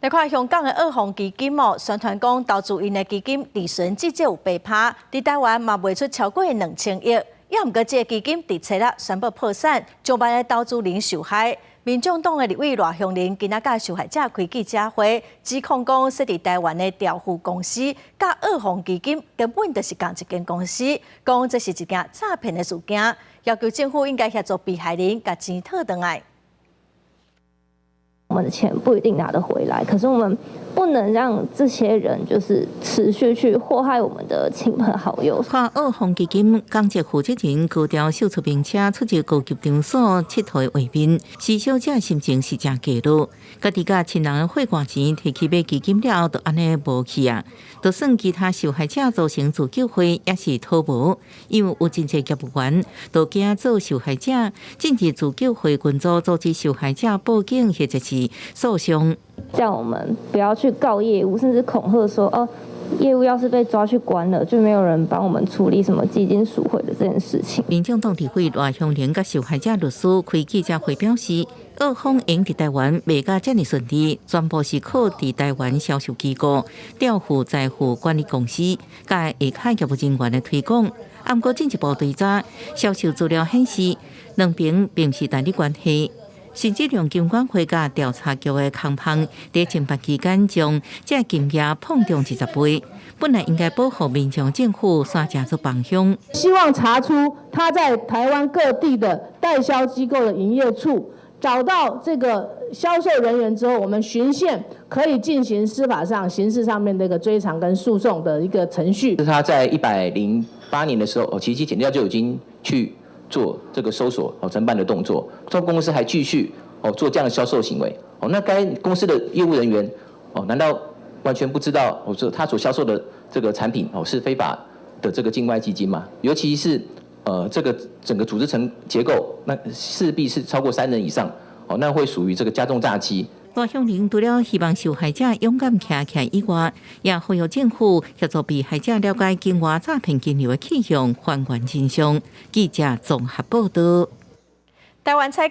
來看香港的澳豐基金哦，宣傳講投資𪜶的基金利潤至少有8%，佇台灣嘛賣出超過2000億。也毋過這個基金佇初六宣布破產，上萬个投資人受害。民眾黨的立委賴香伶今仔佮受害者開記者會，指控講設佇台灣的調付公司佮澳豐基金根本就是仝一間公司，講這是一件詐騙的事件，要求政府應該協助被害人共錢討轉來。我們的錢不一定拿得回來，可是我們不能讓這些人就是持續去禍害我們的親朋好友。看澳豐基金港籍負責人高調秀出名車出入高級場所𨑨迌的畫面，施小姐心情是誠低落。家己佮親人匯款錢提去買基金了後，就按呢無去啊。就算其他受害者組成自救會，也是討無，因為有真濟業務員都驚做受害者，進入自救會群組阻止受害者報警或者是訴訟。叫我們不要去告業務，甚至恐嚇說：哦，業務要是被抓去關了，就沒有人幫我們處理什麼基金贖回的這件事情。民眾黨立委賴香伶佮受害者律師開記者會表示，澳豐用佇台灣賣甲遮爾順利，全部是靠佇台灣銷售機構、調付財富管理公司、佮下跤業務人員的推廣。毋過進一步追查，銷售資料顯示，兩邊並毋是代理關係。甚至讓金管會佮調查局的控方佇偵辦期間將這金額膨脹20倍，本來應該保護民眾，政府煞成做幫兇。希望查出他在台灣各地的代銷機構的營業處，找到這個銷售人員之後，我們循線可以進行司法上、刑事上面的一個追償跟訴訟的一個程序。他在108年的時候，其實檢調就已經去做這個搜索哦偵辦的動作，這公司還繼續哦做這樣的銷售行為哦，那該公司的業務人員哦，難道完全不知道哦這他所銷售的這個產品哦是非法的這個境外基金嗎？尤其是這個整個組織層結構，那勢必是超過三人以上哦，那會屬於這個加重詐欺。賴香伶除了希望受害者勇敢徛起來以外，也呼籲政府協助被害者了解境外詐騙金流的去向，還原真相。記者綜合報導。台灣採購。